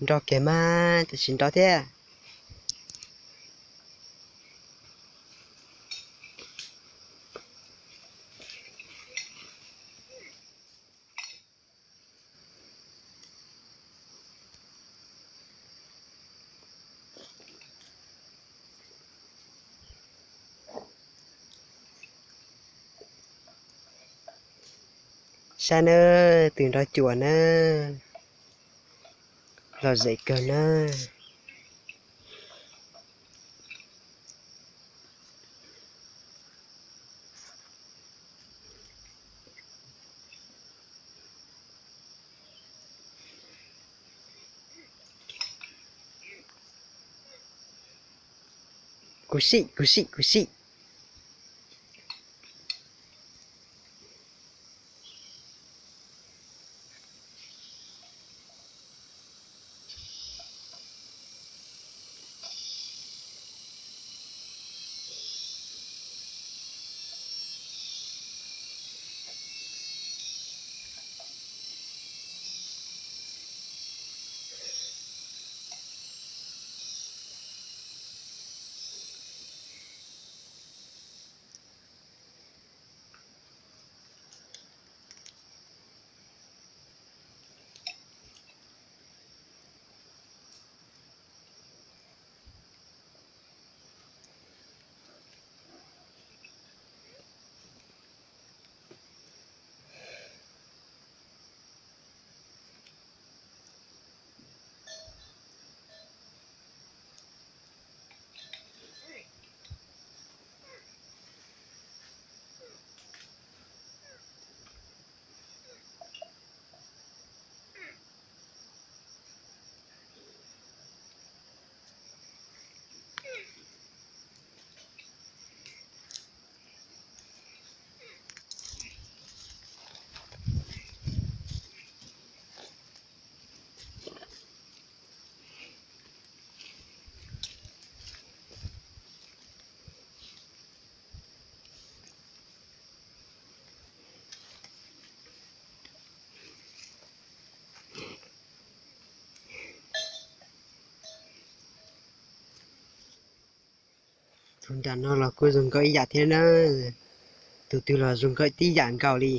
Nrog kiag mas, tab sis nrog thiab. Saib nawb, twb nrog cuam nawb, lom zem kawg nawb. Kuv sim, kuv sim, kuv sim. Tus nram no los kuj zoo nkauj ib yam thiab na. Tus twg los zoo nkauj tib yam nkaus li.